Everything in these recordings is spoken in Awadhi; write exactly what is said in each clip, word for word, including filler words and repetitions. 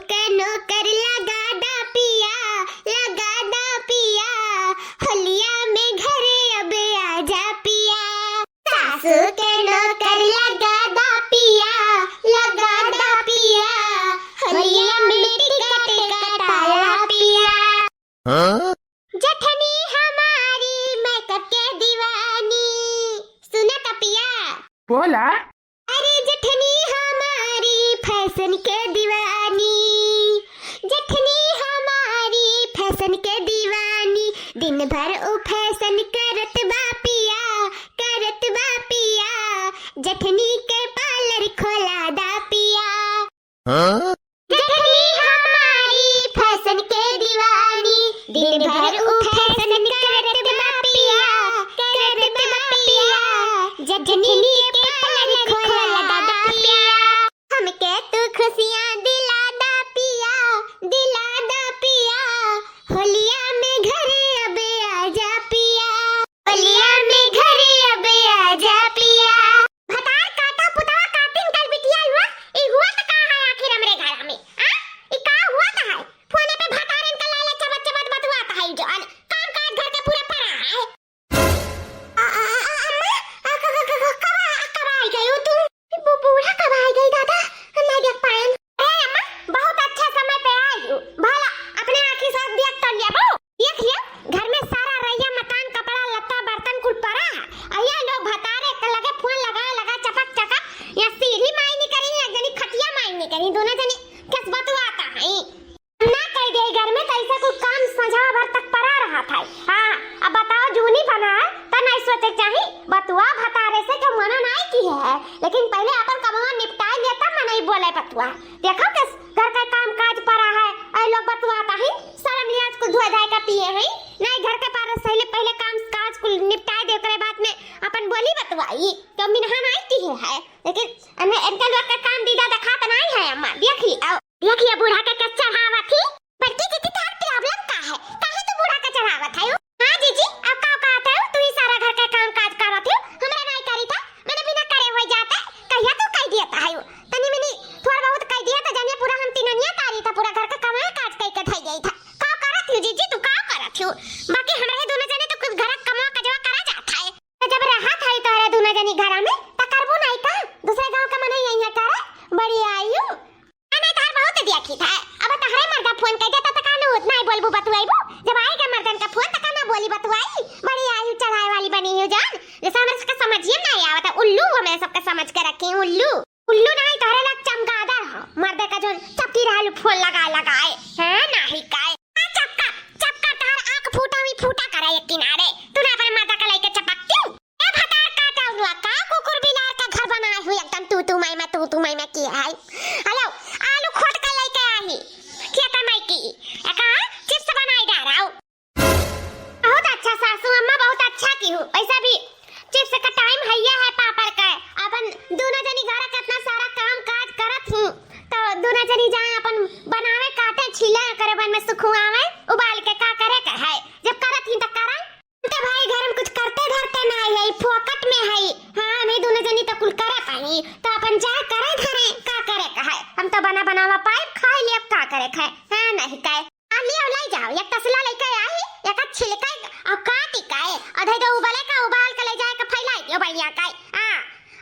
के नौकर लगा दा पिया, लगा दा पिया, होलिया में घरे अब आजा पिया। सासू के नौकर लगा दा पिया, लगा दा पिया, होलिया में टिकट कटाला पिया। हाँ? जठनी हमारी मेकअप के दीवानी, सुना त पिया। बोला। अरे जठनी हमारी फैशन के दीवानी, जठनी हमारी फैशन के दीवानी, दिन भर उ फैशन करत बा पिया, करत बा पिया, जठनी के पार्लर खोला दा पिया। हाँ? जठनी हमारी फैशन के दीवानी, दिन भर उ फैशन करत बा पिया, करत बा पिया, जठनी के पार्लर खोला दा पिया। हमके तू खुशियाँ दिला दा पिया, दिला दा पिया, होलिया में घरे अब आजा पिया, होलिया में घरे अब आजा पिया। भतार काटा पुतवा काटिन कल बिटिया हुआ, ई हुआ त का है आखिर हमरे घर में? आ? ई का हुआ त है? फोने पे भतारन का लाला चबत चबत बतुआत है जो अन काम काज घर का पूरा परा है। आ, आ, आ, अम्मा, आ, क-, क-, क-, क-, कब आ, कब आई गई हो तू? बू-, बूढ़ा कब आई गई दादा? हम नहीं देख पाएन। अरे अम्मा, बहुत अच्छा समय पे आई हो। भला अपने आँखी से देख तो लिया बू। देख लिया, घर में सारा रैया मकान, कपड़ा लत्ता, बर्तन कुल परा है। अइया लोग भतारे के लगे फोन लगा लगा चपक चपक, या सीढ़ी माई नहीं करी, या जनी खटिया माई नहीं करी, दोनों जनी कस बतुआत है। ना कह दे घर में तो ऐसा कुल काम संझा भर तक परा रहत है। हाँ, अब बताओ जूनी बना है, त नहीं सोचे चाही, बतुआ भतारे से तो मना नहीं की है, लेकिन पहले अपन कमवा निपटाए ले तब मनई बोले बतुआ। देखो किस घर का काम काज परा है, ऐ लोग बतुआत ही, शर्म लिहाज कुल धोए धाए का पिए हैं, नहीं घर के पार से पहले, पहले काम काज कुल निपटाए दे, ओकरे बाद में अपन बोली बतुआई, तो मिनहा नहीं की है, लेकिन अने इनका लोग का काम दीदा दिखात नहीं है अम्मा, देख ली, आओ। देखिए बूढ़ा के कस चढ़ावत ही। बड़की दीदी, तोहार problem का है? काहे तू बूढ़ा के चढ़ावत है? हाँ जीजी, अब का कहत है? तू ही सारा घर के काम काज करत हो, हमरा नहीं करी था, मैंने बिना करे हो जाते, कहिया तू कह दिया था है? तनी मिनी थोड़ा बहुत कह दिया तो जानिए पूरा हम तीननिया तारी था, पूरा घर का कमाए काज कह के धई गई था। का करत हो जीजी, तू का करत हो? बाकी हमरा ही दोनों जने तो कुछ घर का कमा कजवा करा जात है। तो जब रहत है तोहरे दोनों जनी घर में, तो करबू नहीं का? दूसरे गांव का मनई यहाँ करे, बड़ी आयु। आ, नहीं, तहार बहुत देखी था। अब तहरे मर्दा फोन कर देता, त का न उतना ही बोलबू, बतुआइबू? जब आएगा मर्दन का फोन, त का ना बोली, बतुआई? बड़ी आयु चढ़ाए वाली बनी हो जान, जैसे हमरे सबका समझिए में नहीं आवता। उल्लू, वो मैं सबका समझ के रखी हूँ, उल्लू। उल्लू नहीं, तहरे लाग चमगादड़ हो, मर्दे का जो चपकी रहलू फोन लगाए लगाए, हैं, नहीं काए। आ, चपका, चपका, तहार आँख फूटा हुई फूटा करे एक किनारे, तू ना अपने मर्दा का लेके चपकती। ए भतार काटा हुआ, का कुकुर बिलार का घर बनाए हुए एकदम तू तू मैं मैं, तू तू मैं मैं की है। हेलो, आलू खोट के लेके आई खेत में की, एका चिप्स बनाई डाराऊ। बहुत अच्छा सासू अम्मा, बहुत अच्छा की हूँ। वैसा भी चिप्स का टाइम है, यह है पापड़ का। अपन दोनों जनी घर का इतना सारा काम काज करत हूँ, तो दोनों जनी जाए अपन बनावे, काटे, छीले, करे बन में सुखुआवे, उबाल के का करे का है, जब करत ही तो करा। तो भाई घर में कुछ करते धरते ना है, फोकट में है। हाँ, हम ही दोनों जनी तो कुल करे पाई, तो अपन जा करे धरे, का करे का है। हम तो बना बनावा पाए, खाए लिए, अब का करे खाए। हाँ, नहीं काए। आ लियो, ले जाओ, एक तसला लेके आई, एक छिलका और काटी काए, और धई दो उबले का, उबाल के ले जाए के फैलाई दियो बढ़िया काए। हाँ,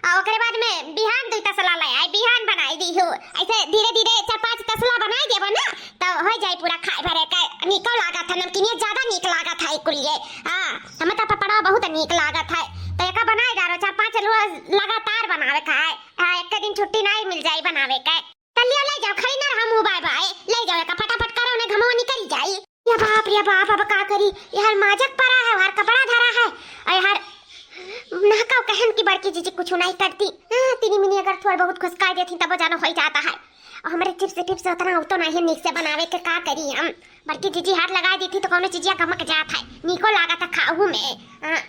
और ओकरे बाद में बिहान दुई तसला ले आई, बिहान बनाई दी हो। ऐसे धीरे धीरे चार पांच तसला बनाई देबो ना, तो हो जाए पूरा खाए भरे के। नीको लागत है, नमकीनिया ज्यादा नीक लागत है कुलिये। हाँ, हमें तो पपड़ा बहुत नीक लागत है, तो एका बनाई डारो, चार पांच लुआ लगातार बनावे का है। हाँ, एक दिन छुट्टी नहीं मिल जाई बनावे के। त लियो, ले जाओ, खड़ी ना रहा मुंह बाय बाय, ले जाओ एका फटाफट करो, उन्हें घमवा निकल जाई। या बाप रे बाप, अब का करी, यार माजक परा है, हर कपड़ा धरा है, और यार नहकाओ कहन की बड़की जीजी कुछ नहीं करती। हाँ, तिनी मिनी अगर थोड़ा बहुत खुसका देती तब जानो हो जाता है। और हमरे चिप्स टिप्स उतना हो तो नहीं नीक से बनावे के, का करी हम। बड़की जीजी हाथ लगा देती तो कौनो चीजिया गमक जात है, नीको लागत है खाऊ में। हाँ,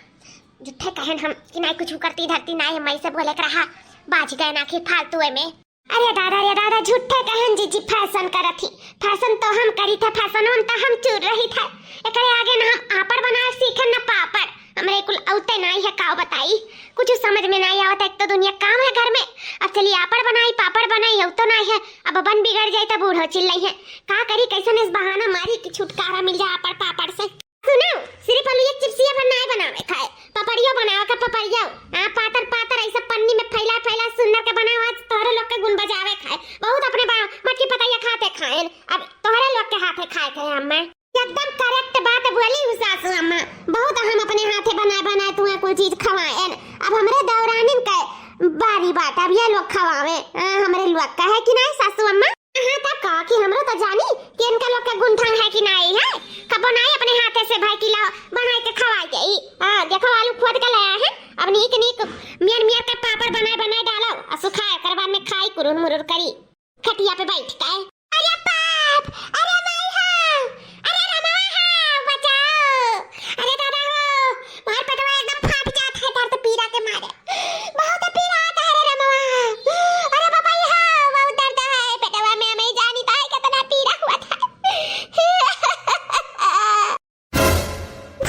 झूठे कहन हम कि नहीं कुछ करती धरती नहीं, हम ऐसे बोले के रहा, बाज गए ना कि फालतू में। अरे दादा, अरे दादा, झूठे कहन जीजी फैशन करत ही। फैशन तो हम करी थे, फैशन में तो हम चूर रही थे। एकरे आगे ना हम आपड़ बनाए सीखे न पापड़। हमरे कुल अउते नाई है, काव बताई, कुछ समझ में नाई आवत है। एक तो दुनिया काम है घर में, अब चली आपड़ बनाई, पापड़ बनाई, अउतो नाई है। अब बन बिगड़ जाई त बूढ़ो चिल्लइहैं। का करी, कैसन इस बहाना मारी कि छुटकारा मिल जाए आपड़ पापड़ से। सुनो, सिर्फ आलू एक चिप्सिया भर नाई बनावे खाए, पपड़ियो बनावे का पपड़ियो। हाँ, पातर पातर ऐसा पन्नी में फैला फैला सुंदर के बनाओ, आज तोहरे लोग के गुण बजावे खाए। बहुत अपने बा-, मटकी पतैया खाते खाएन, अब तोहरे लोग के हाथे खाए खाए हमें। एकदम correct बात बोली हूँ सासू अम्मा, बहुत हम अपने हाथे बनाए बनाए तुम्हें कुल चीज खवाएन। अब हमरे देवरानिन के बारी बात, अब ये लोग खवावे, हाँ, हमरे लोग का है कि नाई सासू अम्मा? हाँ, तब का कि हमरो तो जानी कि इनका लोग के गुंठन है कि नाई है। कबो नाई अपने हाथे से भाई किला बनाए के खवाई जाई। हाँ, देखो आलू खोद के लाया है, अब नीक नीक मियर मियर के पापड़ बनाए बनाए डालो और सुखाए, ओकर बाद में खाई कुरुर मुरुर करी खटिया पे बैठ के। अरे बाप, अरे माई हो, अरे रमवा हो, बचाओ, अरे दादा हो, मार पेटवा एकदम फाट जात है दर्द पीरा के मारे। बहुत पीरा आता है रे रमवा। अरे बबई हो, बहुत दर्द है पेटवा में, मैं जानी ताई कितना पीरा हुआ था।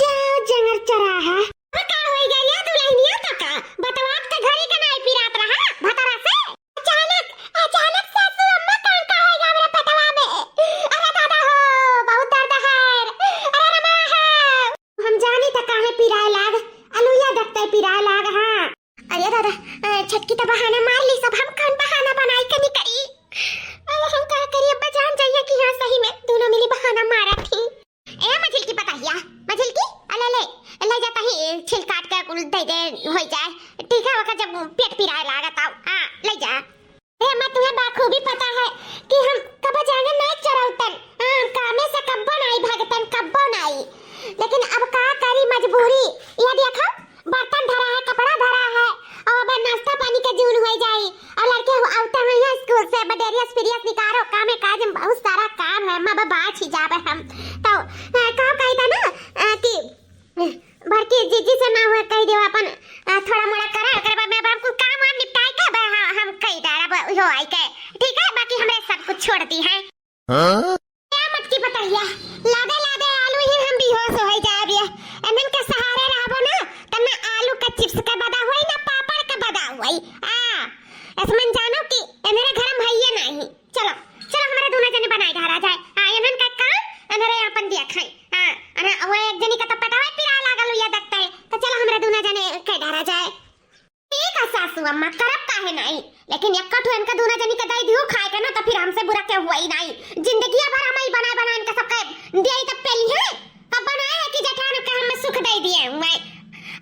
जाओ जंगल चराहा। अब का होई गया दुल्हनिया का का? बतवात के घड़ी के नाई पिरात रहा भतरा से। अचानक, अचानक सासू अम्मा कान का होई गया हमरे पेटवा में। अरे दादा हो, बहुत दर्द है। अरे रमा हो। हम जानी त काहे पिराए लाग, अलुइया देखते पिराए लाग, हाँ। अरे दादा, अ, छटकी त बहाना मार ली सब, हम कौन बहाना बनाई कनी करी? अब हम का करी, अब्बा जान जाइए कि हाँ सही में दोनों मिली बहाना मारा थी। ए मझिलकी पतहिया, मझिलकी, अले ले, ले जाता ही छिल काट के कुल दे दे, होई जाए। ठीक है, ओकर जब पेट पिराए लागत आओ, हाँ, ले जा। अरे अम्मा, तुम्हें बाखूबी पता है कि हम कब जाने नाई चरौतन, हाँ, कामे से कब्बो नाई भागतन, कब्बो नाई। लेकिन अब का करी मजबूरी, यह देखो, बर्तन धरा है, कपड़ा धरा है, और अब नाश्ता पानी के जून हो जाई, और लड़के हो आवते हुए हैं स्कूल से, अब डेरियस फिरियस निकारो, काम है काज में बहुत सारा काम है, हम अब बाच ही जाबे हम। तो, अ, का कही था ना, अ, कि, अ, बड़की जीजी से ना हुए कह दियो अपन, अ, थोड़ा मोड़ा करे, ओकरे बाद में अब हम कुछ काम वाम निपटाए के अब हम, हम कही डालब, हो आई के, ठीक है, बाकी हमरे सब कुछ छोड़ दी है। हाँ? क्या मटकी पतहिया, लादे लादे आलू ही हम बेहोश होई जाब ये। इन्हन के सहारे रहबो ना, त ना आलू के चिप्स के बदा होई, ना पापड़ के बदा होई। आ, ऐसे मन जानो कि इन्हरे घर में हइये नहीं। चलो, चलो हमरे दूना जने बनाए ढारा जाए। आ, इन्हन का काम, इन्हरे अपन दिया खाए। आ, अरे वो एक जनी का तो पेटवा पिरा लागल हुआ देखते हैं। तो चलो हमरे दूना जने के ढारा जाए। ठीक है सासू अम्मा, करब काहे नाई, लेकिन एक्का ठो इनका दूना जनी के दई दियो खाए के ना, तो फिर हमसे बुरा के हुआ ही नाई। जिंदगी भर हम ही बनाए बनाए इनका सबके दिए तब पेली है, कब बनाए है कि जेठान के हमें सुख दे दिए हुए।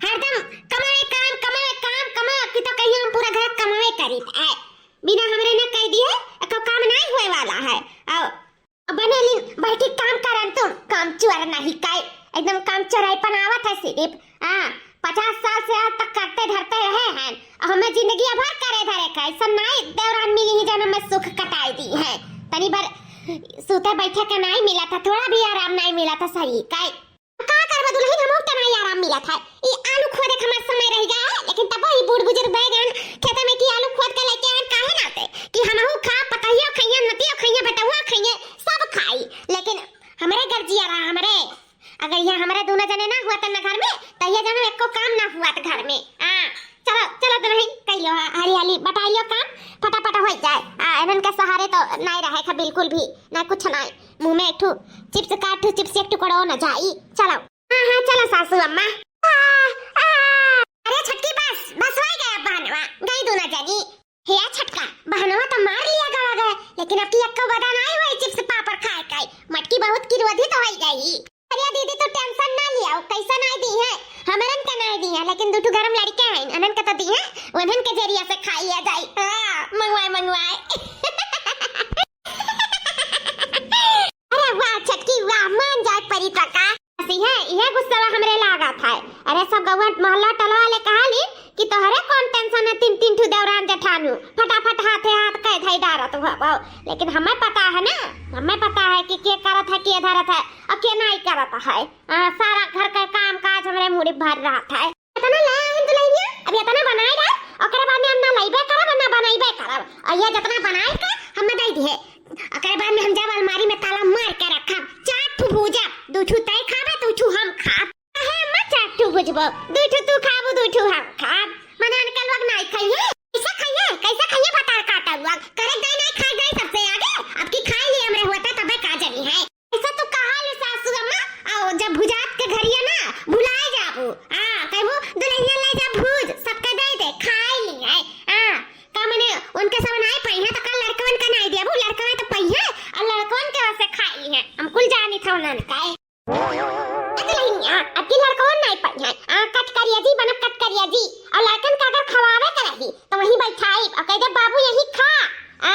हरदम कमाए काम, कमाए काम, कमाए कि तो कहीं हम पूरा घर कमाए करी है। बिना हमरे न कह दिए, एको काम नाई होए वाला है। आओ। बने लीन, बैठी काम करन तुम, काम चोर नहीं काई, एकदम काम चोराई पनावत है सिर्फ। हाँ, पचास साल से आज तक करते धरते रहे हैं, और हमें जिंदगी भर करे धरे का, ऐसा नाई देवरान मिली ही जन्म में सुख कटाई दी है। तनी भर सूते बैठे का नाई मिला था, थोड़ा भी आराम नाई मिला था सही काई। का करबा दुल्हन, हमहू के नाई आराम मिलत है। ई आलू खोदे के हमार समय रह गया है, लेकिन तबो ई बूढ़ बुजुर्ग बैगन खेते में की आलू खोद के लेके आए, काहे ना दे कि हमहू खा, पतहियो खइहे, नतियो खइहे, बेटहुआ खइहे, सब खाई। लेकिन हमरे गर्जिया रहा हमरे, अगर यहाँ हमरे दूनो जने ना हुआ त ना घर में, त ये जने एको काम ना हुआ त घर में। हाँ, चलो, चलो दुल्हन, कह लो, हाँ, हाली हाली बटाई लो काम, फटाफट हो जाए। हाँ, इन्हन के सहारे तो नाई रहे खा बिल्कुल भी, ना कुछ नाई। मुँह में एक ठू चिप्स का, एक ठू चिप्स एक टुकड़ो न जाई। चलो। हाँ, हाँ, चलो सासू अम्मा। आ, आ। अरे छटकी बस, बस हो गया बहनवा, गई दूना जनी। हे आ छटका, बहनवा तो मार लिया गवा गए, लेकिन अब की एक्को बदा नाई हुई चिप्स पापड़ खाए खाए। मटकी बहुत क्रोधित हो गई। अरे दीदी तू tension ना लिया, कैसा नाई दी है, हमरन का नाई दी है, लेकिन दू ठू गरम लड़के हैं, अनन का तो दी है, उन्हन के जरिया से खाई आ जाई। हाँ, मंगवाए, मंगवाए। अरे वाह छटकी वाह, मान जाए परी तो का। हंसी है, यह गुस्सा हमरे लागत है। अरे सब गौवा मोहल्ला टोला वाले कहा ली कि तोहरे कौन tension है, तीन तीन ठू देवरान जेठानू, फटाफट हाथे हाथ कह धई डारत हुआ बहु। लेकिन हमें पता है ना, हमें पता है कि के करत है, के धरत है और के नाई करत है। हाँ, सारा घर का काम काज हमरे मुड़ी भर रहत है। इतना ले आइन दुल्हनिया, अब इतना बनाए रह, ओकरे बाद में हम ना लइबे करब, ना बनइबे करब। और ये जितना बनाए के हम दे दिए, ओकरे बाद में हम जब अलमारी में ताला मार के रखब, चार ठू भूजा, दू ठू तय खाबे, दू ठू हम खाब। काहे अम्मा चार ठू भूजा? दुइ ठो तू खाबू, दुइ ठो हम खाब। मने अनके लोग नाई खइहे। कैसे खइहे? कैसे खइहे भतार काटा लोग? करे दाई नाई खाए दाई सबसे आगे। अब की खाई लिए हमरे हुआ था तबे का जनी है। ऐसा तू कहा ले सासू अम्मा, आओ जब भुजात के घरिया ना भुलाए जाबू। हाँ, कहबू दुल्हनिया ले जा भूज, सबके दे दे, खाए ली है। हाँ, का मने उनके सब नाई पाई है तो कल लड़कवन का नाई देबू, लड़कवन तो पाई है और लड़कवन के वैसे खाए ली है। हम कुल जानी था उन्होंने का है। ए दुल्हनिया, अब की लड़कवन नाई पाई है। आ, कट करिया जी, बनब कट करिया जी। और लड़कन का अगर खवावे के रही तो वहीं बैठाई और कह दे बाबू यही खा। आ,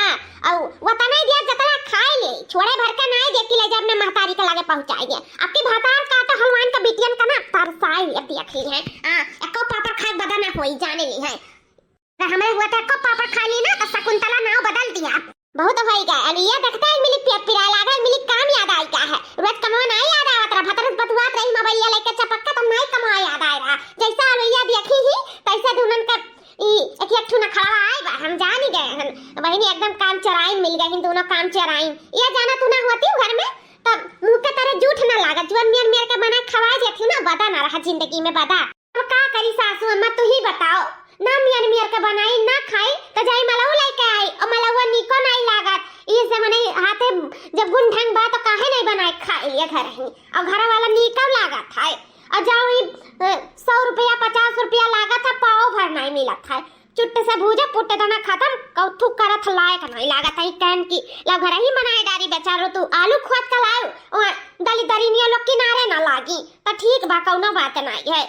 और वतने दिया जतना खाए ले, छोड़े भर के नाई दे कि ले जा अपने महतारी के लागे पहुंचाई दे। अब की भतार काटा हलवान का बिटियन का ना तरसाई ले दिया खी है। आ, एको पापड़ खाए बदा ना होई जाने ली है। अगर हमरे हुआ तो एको पापड़ खा ली ना तो शकुंतला नाव बदल दिया। बहुत होई गए। अब ये देखते हैं मिली पिया पिराए लागे, मिली काम याद आई का है। रोज कमवा नाई याद आवत रहा, भतरस बतुआत रही मोबाइल लेके चपक के तो नाई कमवा याद आए रहा। जैसा अलुइया देखी ही तैसे दुनन का ई एक एक ठुना खड़वा आए बा, हम जानी गए हन। बहिनी एकदम काम चोराइन मिल गए, दोनों काम चोराइन। ये जाना तू ना होती घर में तब मुँह के तरह जूठ ना लागत, जुअन मियर मियर के बना खवाए जाती ना, बदा ना रहा जिंदगी में बदा। अब का करी सासू अम्मा, तू ही बताओ। ना मियर मियर के बनाई, ना खाई, तो जाई मलऊ लेके आई, और मलउआ नीको नाई लागत। ये से मने हाथे जब गुण ढंग बा, तो काहे नहीं बनाए खाए लिए घर ही, और घर वाला नीको लागत है। और जाओ ई, अ, सौ रुपया, पचास रुपया लागत है, पाव भर नहीं मिलत है। चुट्ट से भूजा, पुट्ट दाना खत्म, कौथू करत लायक नहीं लागत है। कहन की ला घर ही बनाए डारी बेचारो, तू आलू खोद के लाओ, और दली दरिनिया लोग किनारे ना लागी, तो ठीक बा, कौनो बात नहीं है।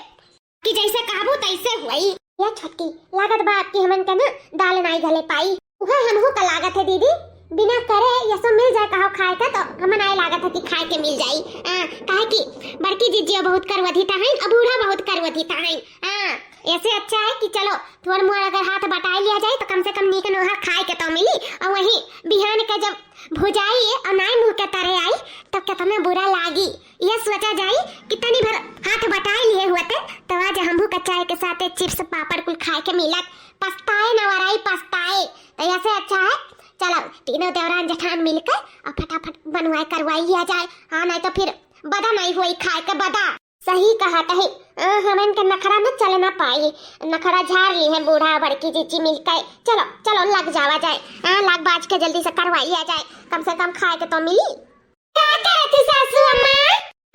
कि जैसे कहबू तैसे हुई। या छोटकी, लागत बा आपकी हमन के ना दाल नाई गले पाई। उहे हमहू का लागत है दीदी, बिना करे ये सब मिल जाए कहो खाए का तो हमन आए लागत है कि खाए के मिल जाई। आ, काहे कि बड़की जिज्जियो बहुत करवधिता हैं, अब बूढ़ा बहुत करवधिता हैं। आ, ऐसे अच्छा है कि चलो थोड़ मोड़ अगर हाथ बटाई लिया जाए तो कम से कम नीक नोहर खाए के तो मिली। और वही बिहान के जब भुजाई और नाई मुँह के तरे आई तब कितना बुरा लागी। ये सोचा जाई कि तनी भर हाथ बटाए लिए हुआ थे, तो आज हमहू का चाय के साथे chips पापड़ कुल खाए के मिलत। पछताए ना वराई पछताए। तो ऐसे अच्छा है, चलो तीनों देवरान जेठान मिलकर और फटाफट बनवाए करवाई लिया जाए। हाँ, नहीं तो फिर बदा नहीं हुई खाए के बदा। सही कहा तही, आ, हमन के नखरा में चले ना पाई, नखरा झार ली है बूढ़ा बड़की जीजी मिलकर। चलो चलो लग जावा जाए, हाँ, लाग बाज के जल्दी से करवाई लिया जाए, कम से कम खाए के तो मिली। का करत ही सासू अम्मा?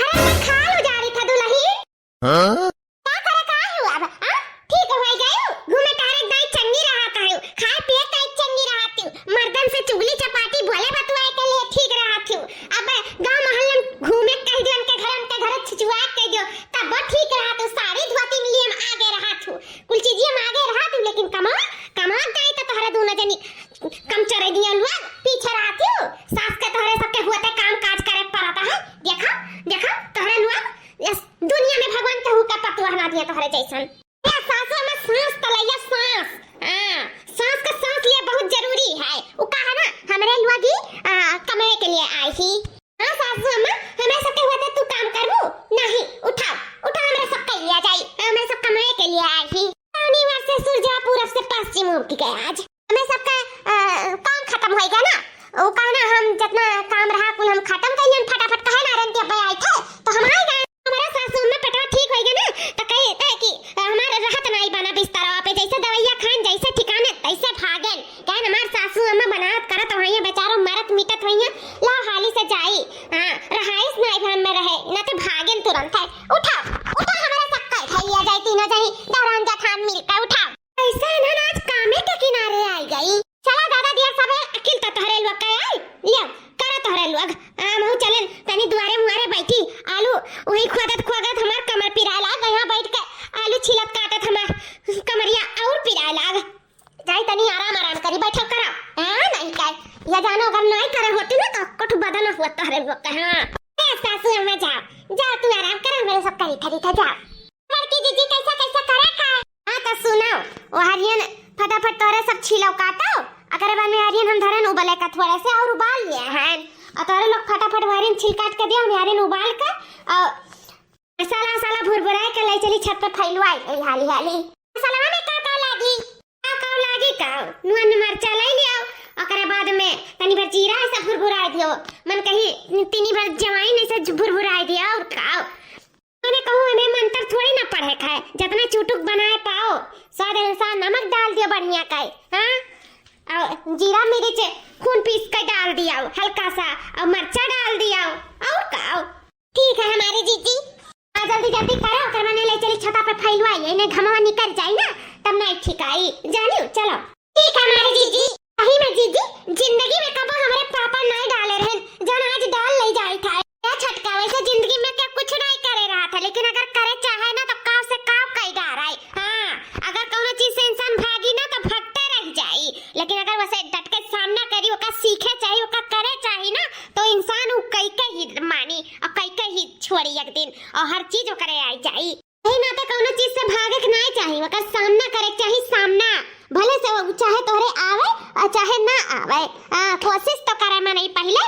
अरे, मैं खाल उजारी था दुलही। हाँ? का करे का है अब? आ? ठीक हो गयो? घूमे टहरे दाई चंगी रहत है। खाए पिए दाई चंगी रहत है। मर्दन से चुगली चपाटी बोले बतुआए के लिए ठीक रहत है। अब गाँव मोहल्ले में घूमे कह दियो, उनके घर, उनके घर छिछुआ कह दियो, तब वो ठीक रहत है। साड़ी धोती में लिए हम आगे रहत है। कुल चीजिए में आगे रहत है, लेकिन कमा, कमा दाई तो तोहरे दोनों जनी कम चोरे दिया लोग पीछे रहत हो। सास के तोहरे सबके होते काम काज करे पड़ता है। देखा, देखा, तोहरे लोग इस दुनिया में भगवान केहू का पतोह ना दिया तोहरे जैसन। ए सासू में सांस तलैया सांस। हाँ, सांस का सांस लिए बहुत जरूरी है। उ कहा ना, हमरे लोग ही, आ, कमाए के लिए आई ही। हाँ सासू अम्मा, हमरे सबके होते तू काम करबू? नहीं, उठाओ, उठाओ, हमरे सबके लिए जाई, हमरे सब कमाए के लिए आई ही। पानी वर्ष से सूरज पूरब से पश्चिम उग गया आज। हमें सबका, अ, काम खत्म होइगा ना। उ कहना हम जितना काम रहा कुल हम खत्म कर लेन फटाफट, कहे ना रन के अब्बे आई थे तो हम आए गए। हमारा सासू में पेटवा ठीक होइगा ना तो कहे थे कि हमारे रहत नहीं बना बिस्तरवा पे, जैसे दवाइयाँ खान जैसे ठिकाने तैसे भागेन। कहन हमार सासू अम्मा बनावत करत वहीं बेचारो मरत मिटत वहीं ला हाली से जाई। हाँ, रहाइश नहीं घर में रहे ना तो भागेन तुरंत है। उठा, उठा हमारा सबका उठाई लिया जाए तीनों जनी दौरान जठान मिलकर उठा। ऐसे इन्हन आज कामे के किनारे आई गई। चला दादा दिया सबे अकिल तो तोहरे लोग के आई। लिया, करा तोहरे लोग। आ, महू चलेन, तनी दुआरे मुआरे बैठी। आलू वही खोदत खोदत हमार कमर पिराए लाग। यहाँ बैठ के आलू छिलत काटत हमार कमरिया और पिराए लाग। जाई तनी आराम आराम करी, बैठल करा। हाँ, नहीं काय। या जानो अगर नहीं करे होती ना तो कुछ बदन हुआ तोहरे लोग के। हाँ। ए, सासू अम्मा जाओ, जाओ तू आराम करो, मेरे सब करी खरी था, जाओ। बड़की जीजी कैसा कैसा करे का? हाँ तो सुनो, वो हरियन फटाफट तोरे सब छीलो काटो, अकरे बाद में हरियन हम धरन उबले का थोड़े से और उबाल लिए हैं। और तोरे लोग फटाफट वो हरियन छील काट के दियो, हम हरियन उबाल के और मसाला वसाला भुरभुराए के ले चली छत पे फैलवाई गई हाली हाली। मसाला में का का लागी? का का लागी का? नुआ मरचा ले लियो, ओकरे बाद में तनी भर जीरा ऐसा भुरभुराए दियो, मन कही तीनी भर जवाइन ऐसा भुरभुराए दियो और का। मैं कहूँ, एमे मंत्र थोड़ी ना पढ़े के है, जतना चुटुक बनाए पाओ, स्वाद अनुसार नमक डाल दियो बढ़िया के, हाँ? और जीरा मिर्च खून पीस के डाल दियो हल्का सा, और मरचा डाल दियो, और का? ठीक है हमारी जीजी। हाँ, जल्दी जल्दी करो, ओकर मने ले चली छता पे फैलवाई, इन्हें घमवा निकल जाई ना, तब नहीं ठीक आई, जानियो, चलो। ठीक है हमारी जीजी। सही में जीजी, जिंदगी में कबो हमरे पापड़ नहीं डाले रहन, जौन आज डाल ले जाई था। ए छोटका, वैसे जिंदगी में क्या कुछ नहीं करे रहा था, लेकिन अगर करे चाहे ना तो काव से काव कई डाराई। हाँ, अगर कौनो चीज से इंसान भागी ना तो भटकते रह जाई, लेकिन अगर वैसे डट के सामना करी, ओका सीखे चाही, ओका करे चाही ना, तो इंसान उ कई के ही मानी और कई के ही छोड़ी एक दिन, और हर चीज ओकरे आई जाई। यही नाते कौनो चीज से भागे के नाई चाही, ओकर सामना करे के चाही, सामना। भले से वो चाहे तोहरे आवे और चाहे ना आवे, आ, कोशिश तो करे मनई पहिले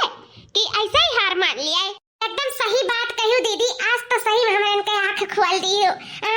कि ऐसे ही हार मान लिया। एकदम सही बात कहियो दीदी, आज तो सही में हमरे इनके आँख खोल दियो। आ,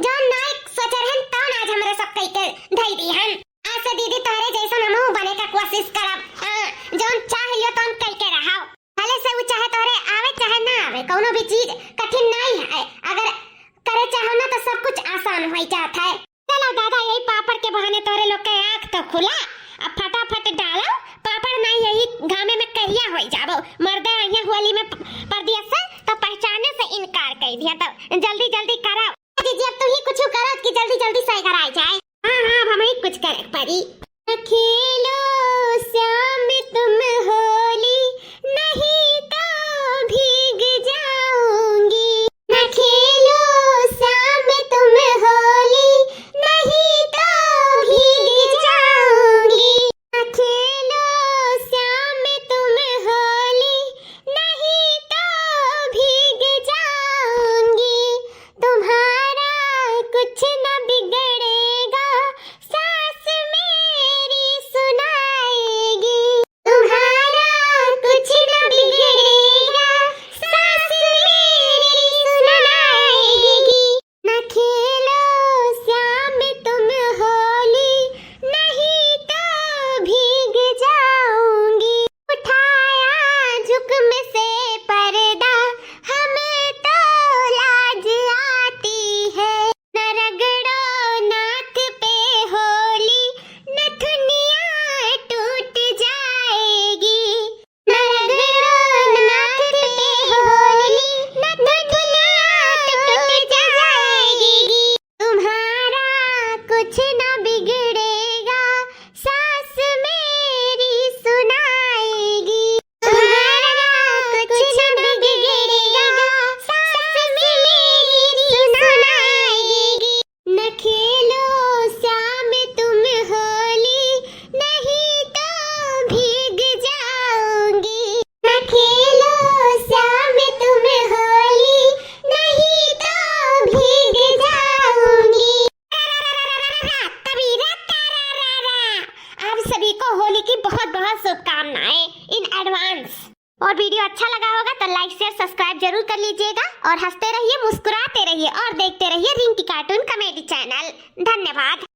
जौन नाई सोचे रहन तौन आज हमरे सब कई के धई दी हन। आज से दीदी तोहरे जैसन हमहू बने का कोशिश करब। आ, जौन चाह लियो तौन कई के रहब। भले से उ चाहे तोहरे आवे चाहे ना आवे, कौनो भी चीज कठिन नहीं है। अगर करे चाहो ना तो सब कुछ आसान हो जात है। चलो दादा, यही पापड़ के बहाने तोहरे लोग के आँख तो खुला। अब फटाफट डालो पापड़, नहीं यही घामे में करिया हो जाबो। मर्दे आइया होली में प-, परदेस से तो पहचाने से इनकार कर दिया, तो जल्दी जल्दी कराओ। जीजी, अब तुम ही कुछ करो कि जल्दी जल्दी से घर आ जाए। हाँ, हाँ, अब हमें कुछ करे के पड़ी। न खेलो श्याम तुम होली, नहीं तो भीग जाऊंगी। न खेलो श्याम तुम होली, नहीं तो भीग जाऊंगी। न खेलो श्याम तुम होली, नहीं तो भीग जाऊंगी। तुम्हारा कुछ न बिगड़ेगा, सास मेरी सुनाएगी। तुम्हारा कुछ न बिगड़ेगा, सास मेरी सुनाएगी। न खेलो श्याम तुम होली, नहीं तो भीग जाऊंगी। उठाया झुक में से पर्दा, हमें तो लाज आती है। न रगड़ो नाथ पे होली, नथुनिया टूट जाएगी। न रगड़ो नाथ पे होली, नथुनिया टूट जाएगी। तुम्हारा कुछ न बिगड़ेगा, सास मेरी सुनाएगी। तुम्हारा कुछ न बिगड़ेगा, सास मेरी सुनाएगी। न खेलो श्याम तुम होली, नहीं तो भीग जाऊंगी। न खेलो श्याम तुम होली, नहीं तो भीग जाऊंगी। आप सभी को होली की बहुत बहुत शुभकामनाएं in advance। और video अच्छा लगा होगा तो like, share, subscribe जरूर कर लीजिएगा और हंसते रहिए, मुस्कुराते रहिए और देखते रहिए रिंकी cartoon comedy channel। धन्यवाद।